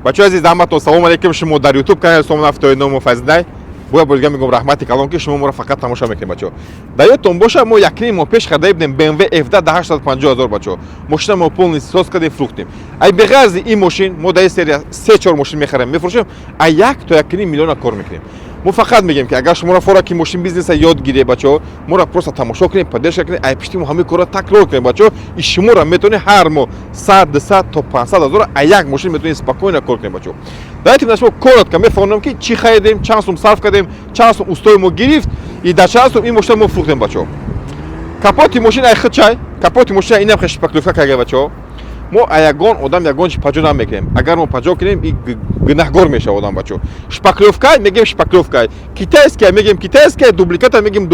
Бачаҳои азиз, ҳаматон салому алейкум. Шумо дар Ютуб канали Сомон Автои ному Фазилай. Боя бо дига мегӯм, раҳмати калон, ки шумо моро фақат тамошо мекунед, бачаҳо. Дар ёдтон боша, мо якним моҳ пеш харида будем BMW F10 да 850 ҳазор, бачаҳо. Мошина мо полный соз кардем, фурӯхтем. Ай беғарзи ин мошин, мо дар ин серия се чор мошин мехарем, мефурӯшем, а 1 то 1,5 миллиона кор мекунем. Мо фақат мегӯем, ки агар шуморо фора ки мошин бизнеса ёд гиред, бачаҳо, моро просто тамошо кунед, поддержка кунед, ай пишти мо ҳамаи корро такрор кунед, бачаҳо, и шуморо метавонед ҳар моҳ 100, 200 то 500 ҳазор а як мошин метавонед спокойно кор кунед, бачаҳо. Давайте на шумо коротко мефаҳмонам, ки чӣ харидем, чанд сум сарф кардем, чанд сум устои мо гирифт и дар чанд сум ин мошина мо фурӯхтем, бачаҳо. Капоти мошин ай худчай, капоти мошина инам хе шпаклёвка карда, бачаҳо. Мо а ягон одам ягон чи паҷо намекунем. Агар мо паҷо кунем, и гунаҳгор мешавад одам, бачаҳо. Шпаклёвка мегем, шпаклёвка китайская мегем, китайская, дубликата мегем,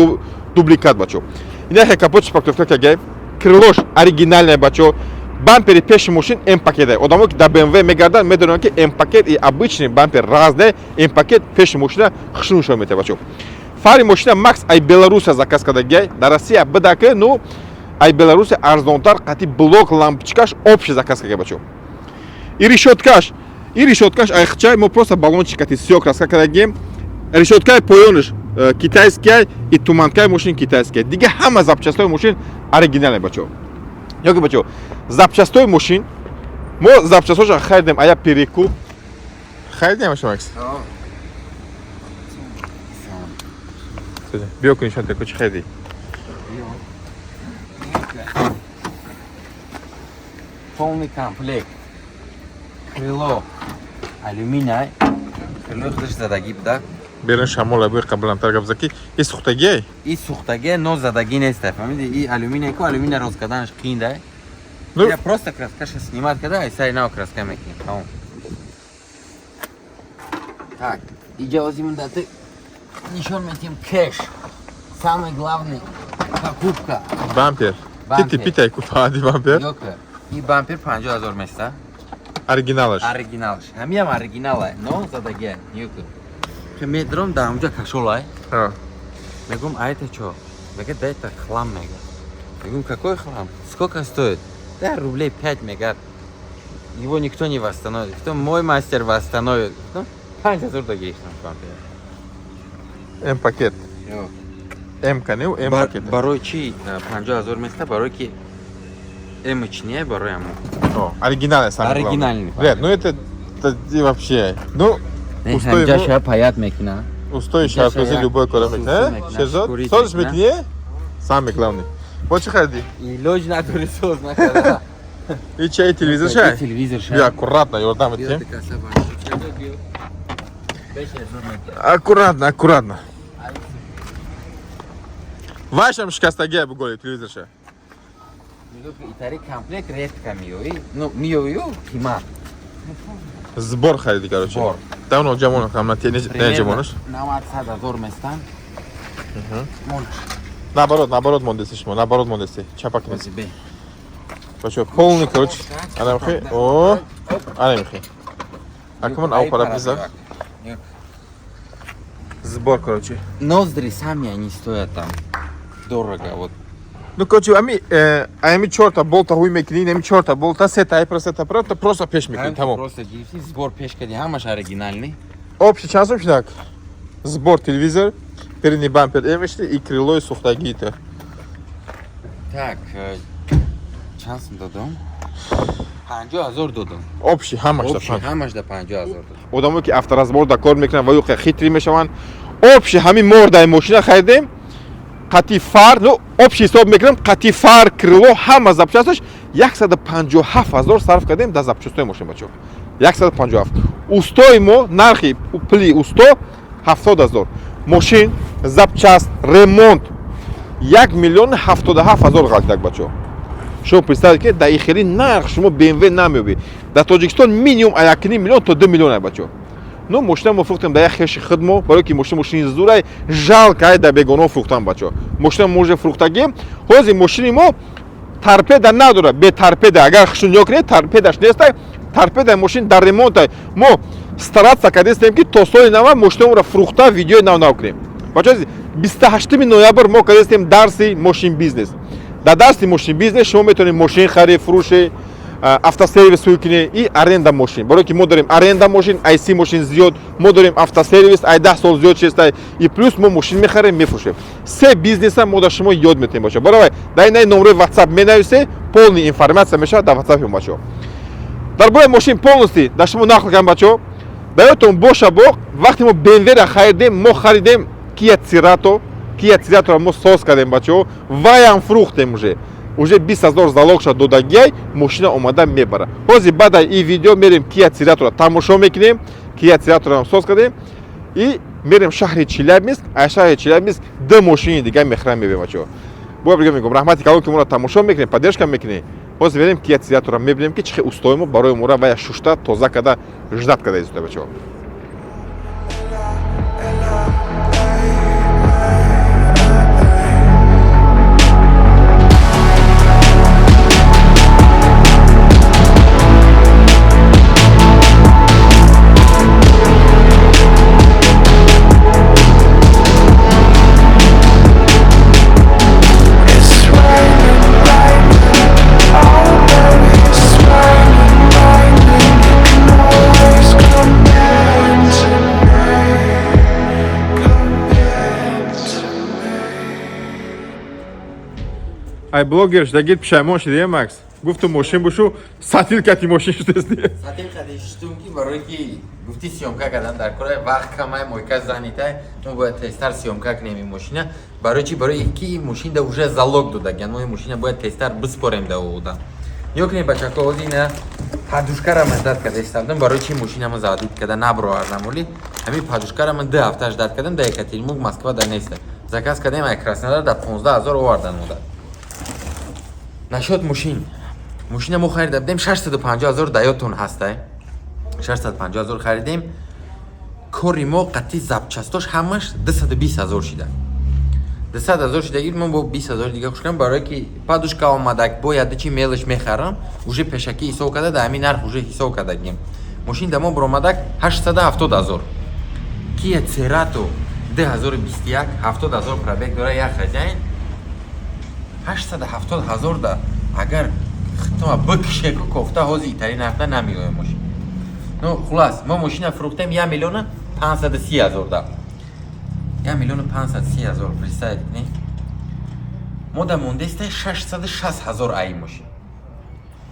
дубликат, бачаҳо. Инахе капот шпаклёвка карда, крылош оригинальная, бачаҳо. Бампери пеши мошин М пакет. Одамо, ки дар BMW мегарданд, медонанд, ки М пакет и обычный бампер разне. М пакет пеши мошина хушнуд шуда метавад, бачаҳо. Фари мошина Макс ай Беларусия заказ кардагиай. Дар Россия бидаки, ну, ай Беларусия арзонтар, қати блок, лампочкаш общий заказ карда, бачаҳо. И решёткаш ай хчай, мо просто баллончик қати сиёҳ краска кардагием. Решёткаи поёнаш китайская и туманкаи мошин китайская. Дига ҳама запчастои мошин оригинале, бачаҳо. Ёки, бачаҳо, запчастои мошин мо запчастҳоша харидем, ая перекуп харидем, Макс. Биё, кунӣ шон теку, чӣ харидӣ? Полный комплект. Крыло алюминий. Крыло худаш задагӣ буда. Берун шамола, бӯи қаблантар гап заки. И сӯхтагиай? И сӯхтагӣ, но задагӣ нест, фаҳмиди? И алюминий ку, алюминий роз карданаш қиин да. Ну, я просто краскаша снимать карда, ай сари нав краска мекунем. Тамом. Так, иҷа ози мундате нишон метиҳем кэш. Самый главный покупка. Бампер. Тити питай ку фаҳди бампер. Ёка. И бампер 50 ҳазор места. Оригиналаш. Оригиналаш. Ҳамиам оригиналай, но задагия. Ёка. Ки медром да ҳамҷа кашолай. Мегум, а это чё? Мега, да это хлам, мега. Мегум, какой хлам? Сколько стоит? Да рублей 5, мега. Его никто не восстановит. Кто мой мастер восстановит? Ну, 5 ҳазор да гирифтам бампер. М пакет. М канеу М пакет. Барои чӣ 50 ҳазор места? Барои ки М не, барои ҳамо. О, оригинальный самый главный. Оригинальный. Блядь, ну это вообще. Ну, устои ҳамҷа ша паят мекуна. Устои шарпези любой кора мекуна. Шерзод, созиш мекунӣ? Самый главный. Бо чӣ харидӣ? Илоҷ надори соз накарда. И чай, телевизор шай? Телевизор шай. Биё, аккуратно, ёрдам метиҳем. Аккуратно, аккуратно. Вайшам шикастагия, буголи телевизорша. Мегӯ ки итари комплект редко миёӣ. Ну, миёю, қимат. Сбор хариди, короче. Сбор. Давно ҷамон хамна те не ҷамонаш. 90 100 ҳазор местан. Наоборот, наоборот мондеси шумо, наоборот мондеси. Чапак нест. Бачо, полный, короче. Ана михи. О, ана михи. Акман ау пара биза. Сбор, короче. Ноздри сами они стоят там дорого, вот. Ну, короче, ами чорта болта ҳуй мекунӣ, ами чорта болта, сета ай про, сета про, просто пеш мекунӣ, тамом. Просто гирифти, сбор пеш кардӣ, ҳамаш оригинальный. Общий чанд сум шудак? Сбор телевизор, передний бампер эмешти и крылои сӯхтагита. Так, чанд сум додам? 50 ҳазор додам. Общий ҳамаш. Общий ҳамаш да 50 ҳазор додам. Одамое, ки авторазбор да кор мекунанд ва ё хитрӣ мешаванд, общий ҳамин мордаи мошина харидем, қати фар, ну, общий ҳисоб мекунам, қати фар, крыло, ҳама запчасташ 157 ҳазор сарф кардем дар запчастои мошин, бачаҳо. 157. Устои мо нархи пули усто 70 ҳазор. Мошин, запчаст, ремонт 1 077 000 ғалтак, бачаҳо. Шумо представед, ки дар ихели нарх шумо BMW намеёбед дар Тоҷикистон, минимум а 1,5 миллион то 2 миллион, бачаҳо. Ну, мошина мо фурӯхтем дар як хеши худ мо, барое ки мошина мошини зурай, жалко ай дар бегоно фурӯхтан, бачаҳо. Мошина може фурӯхтагем. Ҳозир мошини мо торпеда надорад, бе торпеда. Агар хушун нигоҳ кунед, торпедаш нестай, торпедаи мошин дар ремонтай. Мо стараться кардестем, ки то соли нава мошинаро фурӯхта, видеои нав нав кунем, бачаҳо. 28 ноябр мо кардестем дарси мошин бизнес. Дар дарси мошин бизнес шумо метавонед мошин харид, фурӯше. Автосервис кунӣ и аренда мошин, барое ки мо дорем аренда мошин, айси мошин зиёд мо дорем, автосервис ай 10 сол зиёд честай, и плюс мо мошин мехарем, мефурӯшем. Се бизнеса мо дар шумо ёд метиҳем, бачаҳо. Барои дар инаи номрои WhatsApp менависе, полный информация мешавад дар WhatsApp бачаҳо. Дар бораи мошин полностью дар шумо нақл кардам, бачаҳо. Дар ёдтон боша, боқ вақте мо БМВ-ра харидем, мо харидем Kia Cerato. Kia Cerato мо соз кардем, бачаҳо, ваям фурӯхтем. Уже 20 000 залогша додагиай, мошина омада мебара. Ҳозир баъд и видео мерем, Kia Cerato тамошо мекунем. Kia Cerato соз кардем и мерем шаҳри Челябинск. Аз шаҳри Челябинск ду мошини дига мехарам, мебем, бачаҳо. Бо бига мегӯм, раҳмати калон, ки моро тамошо мекунем, поддержка мекунем. Ҳозир мерем, Kia Cerato мебинем, ки чӣ хел устои мо барои мора вая шушта, тоза карда, ждать карда истода, бачаҳо. It's raining, raining. Oh, baby, it's raining, raining. You can always come back to me. Come back to me. Ай блогер шудагир пушаймон шудия, Макс. Гуфту мошин бушу, сатил кати мошин шудасти. Сатил кади шудум, ки барое ки гуфти съёмка кардан дар кора, вақт камай, мойка занитай, мо бояд тезтар съёмка кунем ин мошина. Барои чи? Барои ки ин мошин да уже залог додагиан, мо ин мошина бояд тезтар биспорем да одам. Ё кунем, бачако, ҳозир ина подушкара ман ждать карда истадам. Барои чи мошина ма задит карда набровардам? Оли ҳамин подушкара ман 2 ҳафта ждать кардам, да Екатеринбург, Москва да неста. Заказ кардем, ай Краснодар да 15 000 овардан мода. Насчёт мошин, мошина мо харида будем 650 ҳазор, даётон ҳастай, 650 ҳазор харидем. Кори мо қатъи запчастош ҳамаш 220 ҳазор шида, 200 ҳазор шидагӣ. Мо бо 20 ҳазор дига хуш кардам, барое ки подушка омадак, бояд чи мелочь мехарам, уже пешакӣ ҳисоб карда, дар ҳамин нарх уже ҳисоб кардагим. Мошин да мо баромадак 870 ҳазор. Kia Cerato 2021, 70 ҳазор пробег дора, як хозяин, 870 ҳазор да. Агар хитома бикшеку кофта, ҳози итари нархда намеоя мошин. Ну, хулас, мо мошина фурӯхтем 1 миллиона 530 ҳазор да. 1 миллиону 530 ҳазор, представить кунед. Мо да мондеста 660 ҳазор аи мошин.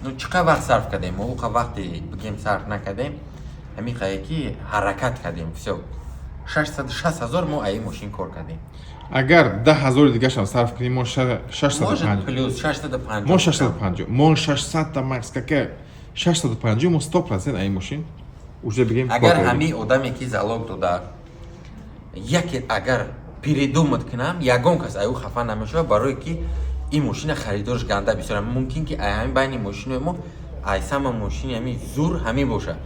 Ну, чӣ қадр вақт сарф кардем? Мо уқа вақте бигем сарф накардем, ҳамин қае ки ҳаракат кардем, всё. 660 ҳазор мо аи мошин кор кардем. Агар 10 ҳазори дигашам сарф кунем, мо Может, 650. Плюс 650. Мо 650, мо 600 та, Макс, какая 650, мо 100% аи мошин уже бигем кор Агар кардем. ҳамин одаме ки залог дода, яке агар передумать кунам, ягон кас аю хафа намешавад, барое ки ин мошина харидорш ганда бисёр. Мумкин ки ай ҳамин байни мошинои мо ай сама мошини ҳамин зур ҳамин боша.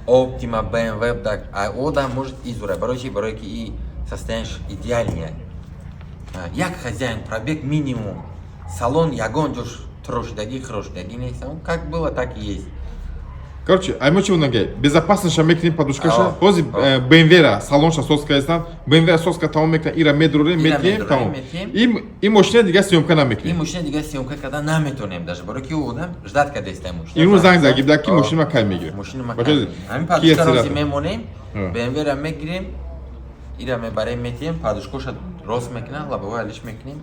Оптима, БМВ да ай одам может и зура. Барои чи? Барое ки и состояниеш идеальный, як хозяин, пробег минимум, салон ягон ҷош трошидагӣ, хирошидагӣ нест, как было, так и есть. Короче, ай мо чи бунаге? Безопасноша мекунем, подушкаша. Аа. Ҳозир Аа. BMW-ра салонша соз кардастам. BMW-ра соз карда тамом мекунам, ира медурорем, Ира метиҳем, медурорем, тамом. метиҳем. Ин мошина дига съёмка Ин намекунем. мошина дига съёмка карда наметонем даже, барои ки ӯ одам ждать кардааста мошина. Имрӯз занг зад, гибда ки Аа. мошина ма кай мегирем. Мошина ма Бача, кай мегирем. Ҳамин Kia подушка рози Cerato. мемонем, Аа. BMW-ра мегирем, ира мебарем, метиҳем, подушкоша рост мекунам, лобовой алиш мекунем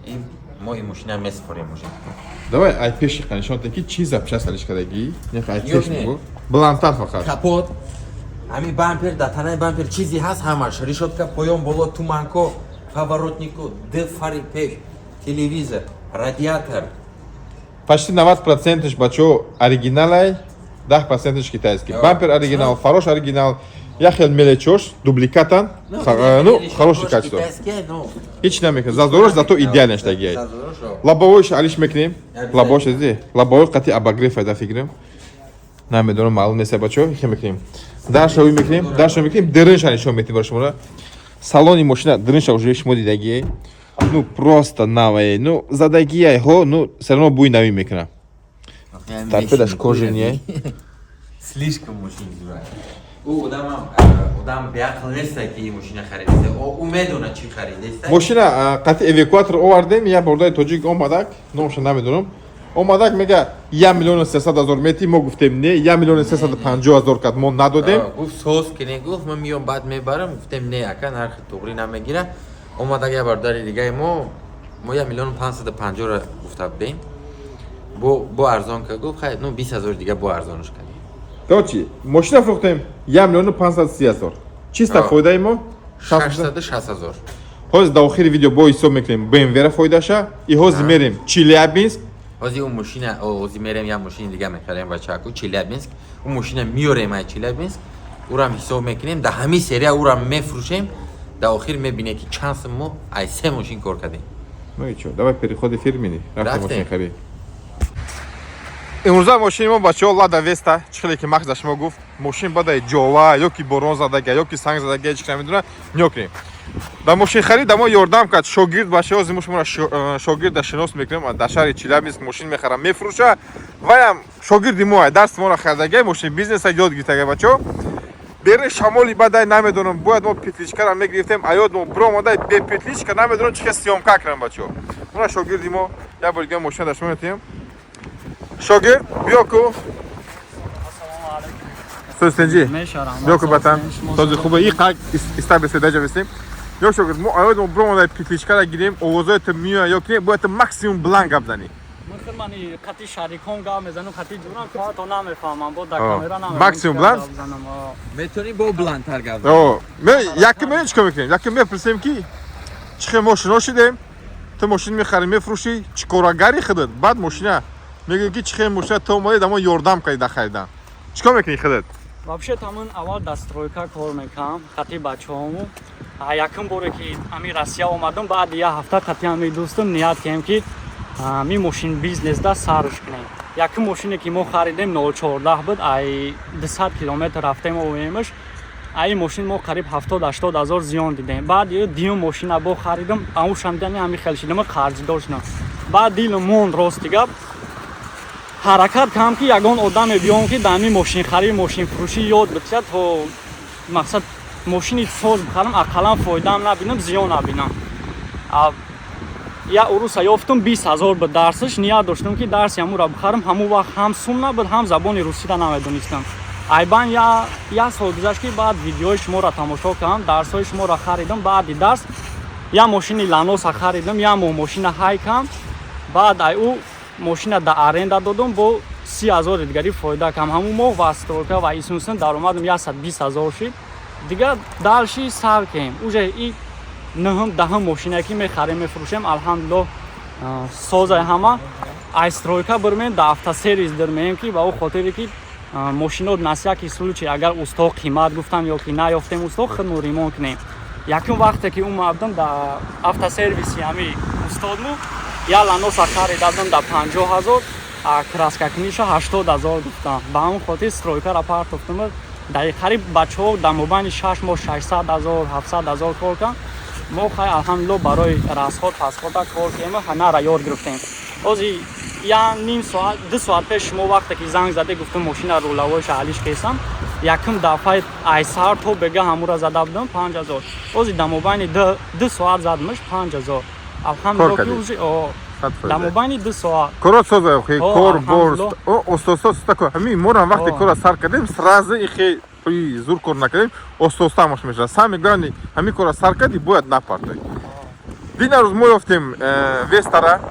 и мо ин мошина меспорем уже. Давай ай пеши нишон тем, ки чи запчасть алиш кардагӣ. Не, ай Ёк пеш не. бугу. Баландтар фақат. Капот, ҳамин бампер, дар танаи бампер чизе ҳаст, ҳамаш, решётка поён, боло, туманко, поворотнику, д фари пеш, телевизор, радиатор. Почти 90% бачо оригиналай, 10% китайский. Ё. Бампер оригинал, фарош оригинал, як хел мелочош, дубликатан, ну, хороший качество. Китайские, ну. Ҳеч намекунад. Зазорош зато идеально штагиай. Зазорош, о. Лобовойш алиш мекунем. Обязательно. Лобовойш ази. Лобовой қати обогрев айда фикрем. Намедонам, маълум нест, бачо, хе мекунем. Дарша ӯй мекунем, дарша мекунем, дырынша нишон метем барои шуморо. Салони мошина дырынша уже шумо дидагие. Ну просто навае. Ну задагиай ҳо, ну всё равно бӯи навӣ мекунад. Торпедаш кожаный. Слишком мошин зура. Ӯ одамам одам беақл нест, ки ин мошина харидеста. Ӯ медонад, чӣ харидеста. Мошина қати эвакуатор овардем, як бордаи тоҷик омадак, номаша намедонам. Омадак мега 1 300 000 мети, мо гуфтем не, 1 350 000 кард, мо надодем. Гуфт соз кине, гуфт ман миём, баъд мебарам. Гуфтем не, ака, нархи туғрӣ намегира. Омадак я бародари дигаи мо, мо 1 550 000-ро гуфта будем, бо арзон кард, гуфт хай, ну 20 000 дига бо арзонш кардем. Короче, мошина фурӯхтем 1 530 000. Чиста фоидаи мо 660 000. Ҳозир дар охири видео бо ҳисоб мекунем БМВ-ра фоидаша и ҳозир мерем Челябинск. Ҳозир ӯ мошина, ҳозир мерем, як мошини дига мехарем, бачаку, Челябинск. Ӯ мошина меорем ай Челябинск, ӯрам ҳисоб мекунем дар ҳамин серия, ӯрам мефурӯшем. Дар охир мебинем, ки чанд сум мо ай се мошин кор кардем. Ну и чё, давай переходи фирмини, рафтем. Рафтем. Мошин харид. Имрӯза мошини мо, бачаҳо, Лада Веста. Чӣ хеле ки Макс да шумо гуфт, мошин бадаи ҷола ё ки борон задага, ё ки санг задага, ҳеч намедона. Нигоҳ кунем, дар мошинхарид да мо ёрдам кард шогирд. Бачаҳо, мо шуморо шогирда шинос мекунем. Дар шаҳри Челябинск мошин мехарам, мефурӯша. Ваям шогирди мо, дарси моро харидага, мошин бизнеса ёд гирифтага. Бачаҳо, берун шамоли бадай, намедонам, бояд мо петличкара мегирифтем, аёд мо биромадай бе петличка, намедонам чӣ хел съёмка кунам. Бачаҳо, уна шогирди мо, як бор дига мошина дар шумо метиҳем. Шогирд, биё ку. Состенҷи, биё ку, батан, този хубе и қак иста бесе, даҷа бесем. Ё шогирд, мо аёд мо биромадай петличкара гирем, овозои ту миёя ё ки бояд ту максимум бланк гап занӣ. Ман қати шарикон гап мезанам, қати ҷурам то намефаҳмам, бо дар камера намефаҳмам. Максимум бланк? Метавонӣ бо бландтар гап. Яким ме чикор мекунем? Яким мепурсем, ки чӣ хел мо шинос шудем, ту мошин мехарӣ, мефурӯшӣ, чӣ корагари худат. Баъд мошина мегӯем, ки чӣ хел мошина ту омадӣ да мо ёрдам кардӣ дар харидан. Чӣ кор мекунӣ худат? Вообще тамон аввал дар стройка кор мекунам қати бачаҳому. Якум боре ки ами Россия омадам, баъди як ҳафта қати ами дӯстам ният кардем, ки ами мошин бизнесда сарш кунем. Якум мошине ки мо харидем, 014 буд, ай 200 километр рафтем, овемаш. Ай мошин мо қариб 70-80 ҳазор зиён дидем. Баъд дуюм мошина бо харидам, аушам дани ами хел шидам, қарздор шудам. Баъд дилам монд, рости гап, ҳаракат кардам, ки ягон одаме биём, ки дар ами мошинхарӣ, мошинфурӯшӣ ёд битиҳад, то мақсад мошини соз бихарам, ақаллан фоидаам набинам, зиён набинам. Я уруса ёфтум, 20 000 буд дарсаш. Ният доштам, ки дарси ҳамура бихарам. Ҳамун вақт ҳам сум набуд, ҳам забони русиро намедонистам. Айбан я сол гузашт, ки баъд видеои шуморо тамошо кардам, дарсҳои шуморо харидам. Баъди дарс я мошини Ланоса харидам, я моҳ мошина ҳай кам. Баъд ай ӯ мошина да аренда додум, бо 30 000-и дигари фоида кам. Ҳамун моҳ ва стройка ва исунсун даромадам 120 000 шид. Дигар дальше сар кем, уже и нӯҳум, даҳум мошине ки мехарем, мефурӯшем, алҳамдулиллоҳ, созай ҳама. Ай стройка бирмем, да автосервис дирмеем, ки ба ӯ хотире ки мошинот на всякий случай, агар усто қимат гуфтам ё ки наёфтем усто, худмо ремонт кунем. Якум вақте ки омадам да автосервиси ҳами устодму, я Ланоса харидадам да 50 000, краскакуниша 80 000 гуфтам. Ба ҳамон хотир стройкара партофтам. Дар қариб бачаҳо дар мобайни 6 моҳ 600 000, 700 000 кор кардам. Мо хай, алҳамдулилло, барои расход пасхода кор кардем, ҳанара ёд гирифтем. Ҳозир я ним соат, 2 соат пеш шумо вақте ки занг заде, гуфтам мошина рулавойша алиш кесам. Якум дафъаи айсар то бега ҳамура зада будам 5000. Ҳозир дар мобайни 2 соат задмаш 5000, алҳамдулилло, ки уже дар мобайни 2 соат. Коро соза, кор бор остоста остоста. Ҳамин морам вақте кора сар кардем, сразу ихе зур кор накардем, остоста ҳамаш мешавад. Самое главное, ҳамин кора сар кардӣ, бояд напартой. Дина рӯз мо ёфтем Вестара,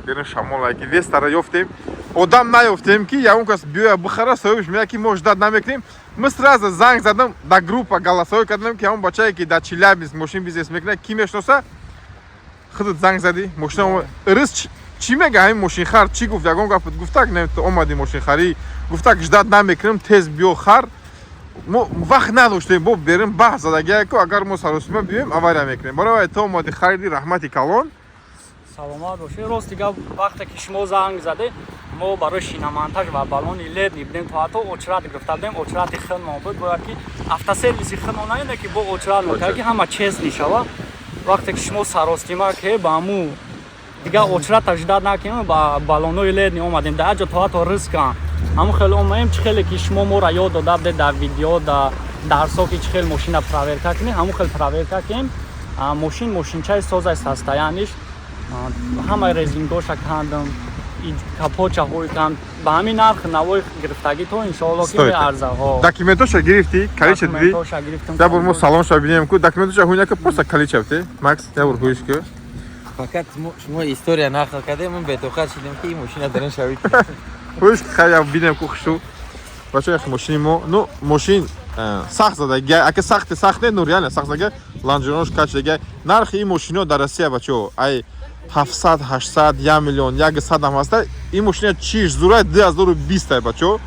берун шамола ки Вестара ёфтем, одам наёфтем, ки ягон кас биёя бихара. Соҳибаш меяд, ки мо ждать намекунем. Мо сразу занг задам, дар группа голосовой кардам, ки ҳамон бачае, ки дар Челябинск мошин бизнес мекунад, ки мешиноса. Худат занг задӣ, мошина рис чӣ мега? Ҳамин мошинхар чӣ гуфт? Ягон гап гуфтак? Не, омадӣ мошинхарӣ, гуфтак ждать намекунем, тез биё хар. Мо вақт надоштем, бо берем баҳс задагияко, агар мо саросима биёем, авария мекунем. Барои то омадӣ, хариди, раҳмати калон. Саломат бошед. Рости гап, вақте ки шумо занг заде, мо барои шиномонтаж ва баллони ледни будем, то ҳатто очрат гирифта будем, очрати худмон буд. Бояд ки автосервиси худмон наёне, ки бо очрат мекард, ки ҳама честный шава. Вақте ки шумо саростима ке ба ҳаму дигар очрата ждать накунем, ба баллонои ледни омадем. Дар ҷо то ҳатто рискан ҳамун хеле омаем. Чӣ хеле ки шумо моро ёд дода будед дар видео, дар дарсҳо, ки чӣ хел мошина проверка кунем, ҳамун хел проверка кунем. Мошин мошинчаи созай, состояниш ҳамаи резингоша кандам. Капотша ҳуй кам, ба ҳамин нарх навои гирифтагӣ то иншоалло ки Стоит. меарза. Документоша гирифтӣ, калича дидӣ? Документоша гирифтам. Я бор мо салонша бинем ку, документоша ҳуй нака, просто калича бте. Макс, я бор ҳуйш ку. Фақат шумо история нақл кардем, ман бетоқат шидем, ки ин мошина дарин шавид. Ҳуйш ку, хай, я бинем ку хушу. Бача, як мошини мо, ну, мошин сахт задагия, ака сахти сахт не, ну реально сахт задагия, лонжеронош качидагия. Нархи ин мошино дар Россия, бачо, ай 700, 800, 1 миллион, 100 ҳам ҳаста. Ин мошина чиш зурай 2020 ай, бачо.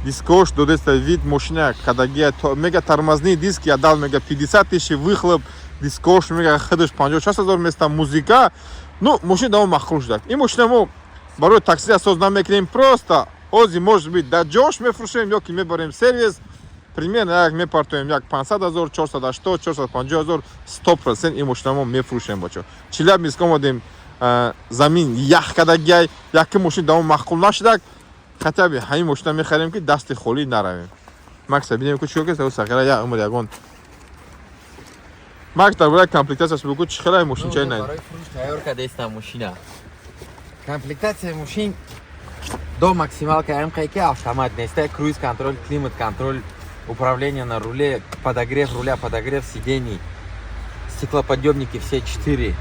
Дискош додеста вид мошина кадагия, мега тормозные диски я дал, мега 50 тысяч выхлоп, дискош мега хидаш 56 ҳазор места, музыка. Ну, мошина дамо махрум шудак. Ин мошина мо барои такси асоз намекунем, просто ози может быть дар ҷош мефурӯшем ё ки мебарем сервис, примерно як мепартоем як 500 ҳазор, 480, 450 ҳазор, 100% ин мошина мо мефурӯшем, бачо. Челябинск омадем, замин ях кардагиай, якум мошин дамо маъқул нашудак, хотя бы ҳамин мошина мехарем, ки дасти холӣ наравем. Макса бинем ку чико кеста сағира я умр ягон. Макс, дар бораи комплектацияш бигӯ, чӣ хелай мошинчаи най? Барои фурӯш тайёр кардаистам мошина. Комплектатсияи мошин до максималка МК, ки автомат неста, круиз контроль, климат контроль, управление на руле, подогрев руля, подогрев сидений, стеклоподъемники все четыре,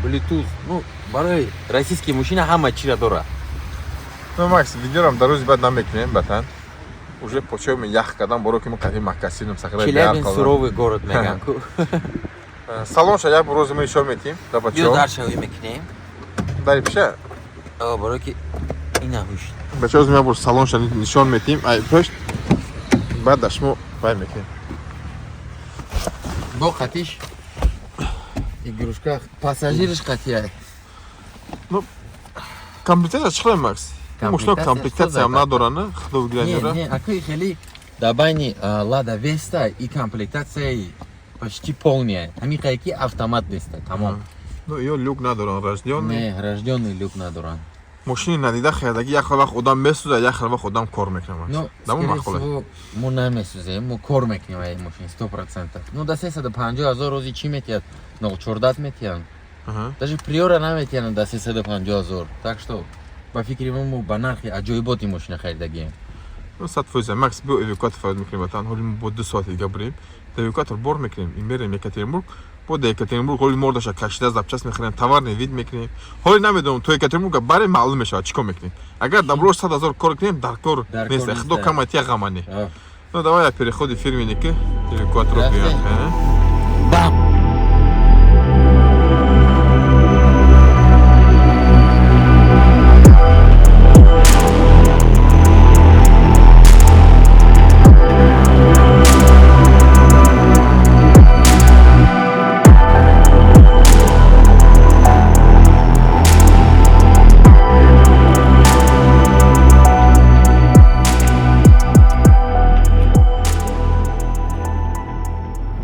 Bluetooth. Ну, барои российский мошина ҳама чира дора. Ну, Макс, видеорам дар рӯзи баъд намекунем, батан. Уже почоми ях кардам, боро ки мо қадим макасином сахра. Челябинск суровый город меган ку. Салонша як рӯзи мо ишор метим, да Ё бачо. дар шавӣ мекунем. Дари пиша. О, барои ки ина ҳуш. Бачо, рӯзи мо бор салонша нишон метим, ай пушт. Баъд да шумо вай мекунем. Бо қатиш игрушка пассажириш қатия. Комплектация чӣ хеле, Макс? Ин мошино Комплектация комплектация ҳам что за надора, не? Худо Не, бигирад. не, акои хеле дар байни Лада Веста и комплектатсияи почти полная. Ҳамин қае ки автомат неста, тамом. Ну, ё люк надоран, рождённый. Не, рождённый люк надоранд. Мошини надида харидаги, як хел вақт одам месӯзад, як хел вақт одам кор мекунад, Макс. Ну, Дамо скорее махоле. всего, мо намесӯзем, мо кор мекунем ай мошин 100%. Ну, да 350 ҳазор рози чӣ метиҳад? 014 метиҳанд. Аҳа. Даже Приора наметиҳанд да 350 ҳазор. Так что, ба фикри мо, мо ба нархи аҷоиботи мошина харидагием. Ну, 100%. Макс, биё эвакуатор фарёд мекунем, ватан. Ҳоли мо бо 2 соати дига бурем. Да эвакуатор бор мекунем, и мерем Екатеринбург. Бо да Екатеринбург ҳоли мордаша кашида запчасть мехарем, товарный вид мекунем. Ҳоли намедонам, то Екатеринбурга барем, маълум мешавад, чӣ кор мекунем. Агар доброш 100 000 кор кунем, дар кор Дар кор нест. Худо нест. камай тия ғамане. А. Ну, давай я переходи фирменники, эвакуаторро Рафтем. биём. Бам!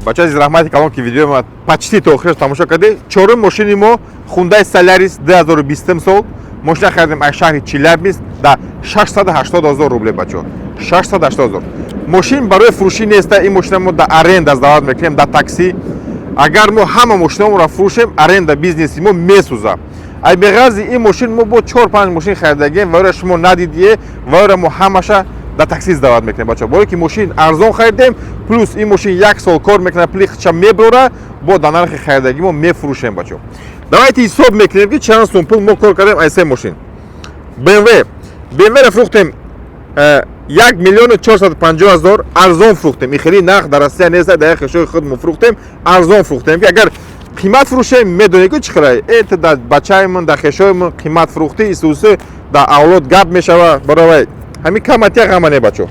Бача азиз, раҳмати калон, ки видеои ма почти то охираш тамошо кардед. Чорум мошини мо Хундай Солярис 2020 сол. Мошина харидем аз шаҳри Челябинск да 680 ҳазор рубле, бачо. 680 ҳазор. Мошин барои фурӯшӣ неста, ин мошина мо да аренда сдавать мекунем, да такси. Агар мо ҳама мошинамонро фурӯшем, аренда бизнеси мо месӯза. Ай беғарзи ин мошин мо бо чор панҷ мошин харидагем, ва ӯра шумо надидие, ва ӯра мо ҳамаша да такси сдавать мекунем, бачо. Бое ки мошин арзон харидем, плюс ин мошин як сол кор мекунад, плихча меброра, бо да нархи харидагӣ мо мефурӯшем, бачо. Давайте ҳисоб мекунем, ки чанд сум пул мо кор кардем ай се мошин. BMW. BMW-ро фурӯхтем 1 миллиону 450 ҳазор, арзон фурӯхтем. Ин хеле нарх дар Россия нест, дар як хешои худ мо фурӯхтем, арзон фурӯхтем, ки агар қимат фурӯшем, медонед ку чӣ хелай. Э, дар бачаимон, дар хешоимон қимат фурӯхтӣ, исуси дар авлод гап мешава, баровай. Ҳамин каматия ғама не, бачо.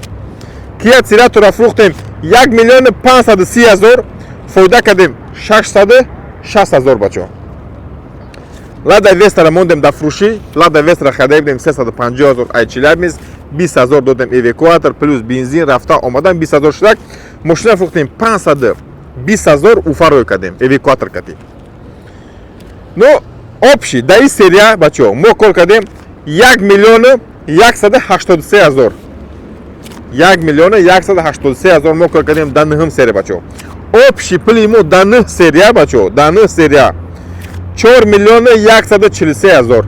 Kia Cerato-ро фурӯхтем 1 миллиону 530 ҳазор, фоида кардем 660 ҳазор, бачо. Лада Вестара мондем дар фурӯшӣ. Лада Вестара харида будем 350 ҳазор ай Челябинск, 20 ҳазор додем эвакуатор, плюс бензин, рафта омадан 20 ҳазор шудак. Мошина фурӯхтем 520 ҳазор, Уфа рӯй кардем эвакуатор кардем. Ну, общий дар ин серия, бачо, мо кор кардем 1 миллиону 183 ҳазор. 1 миллиону 183 ҳазор мо кор кардем дар нӯҳум серия, бачо. Общий пули мо дар нӯҳ серия, бачо, дар нӯҳ серия 4 миллиону 143 ҳазор.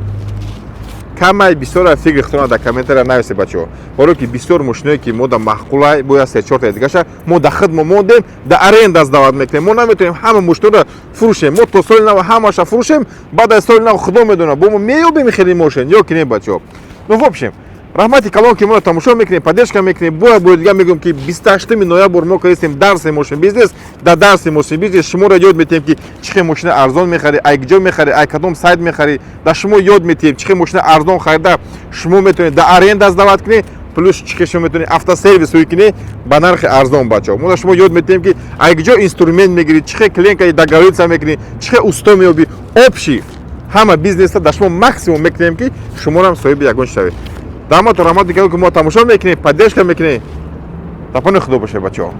Камай, бисёр, фикри худтона дар комментария нависед, бачаҳо. Барое ки бисёр мошиное, ки мо да маъқулай, бояд се чорта дигаша мо да худ мо мондем, да аренда сдавать мекунем. Мо наметавонем ҳама мошиноро фурӯшем. Мо то соли нав ҳамаша фурӯшем, баъд аз соли нав худо медонад, бо мо меёбем хеле мошин ё ки не, бачаҳо. Ну, в общем, раҳмати калон, ки моро тамошо мекунем, поддержка мекунем. Бояд бори дигар мегӯем, ки 28 ноябр мо кардистем дарси мошин бизнес. Дар дарси мошин бизнес шуморо ёд метиҳем, ки чӣ хел мошина арзон мехарӣ, ай куҷо мехарӣ, ай кадом сайт мехарӣ. Дар шумо ёд метиҳем, чӣ хел мошина арзон харида шумо метавонед дар аренда сдавать кунед, плюс чӣ хел шумо метавонед автосервис ҳуй кунед ба нархи арзон. Бачаҳо, мо дар шумо ёд метиҳем, ки ай куҷо инструмент мегирӣ, чӣ хел клиент договориться мекунӣ, чӣ хел усто меёбӣ. Общий ҳама бизнеса дар шумо максимум мекунем, ки шуморам соҳиби ягон шавед. Даҳмату раҳмат дигар, ки мо тамошо мекунем, поддержка мекунем. Дар паноҳи худо бошед, бачаҳо.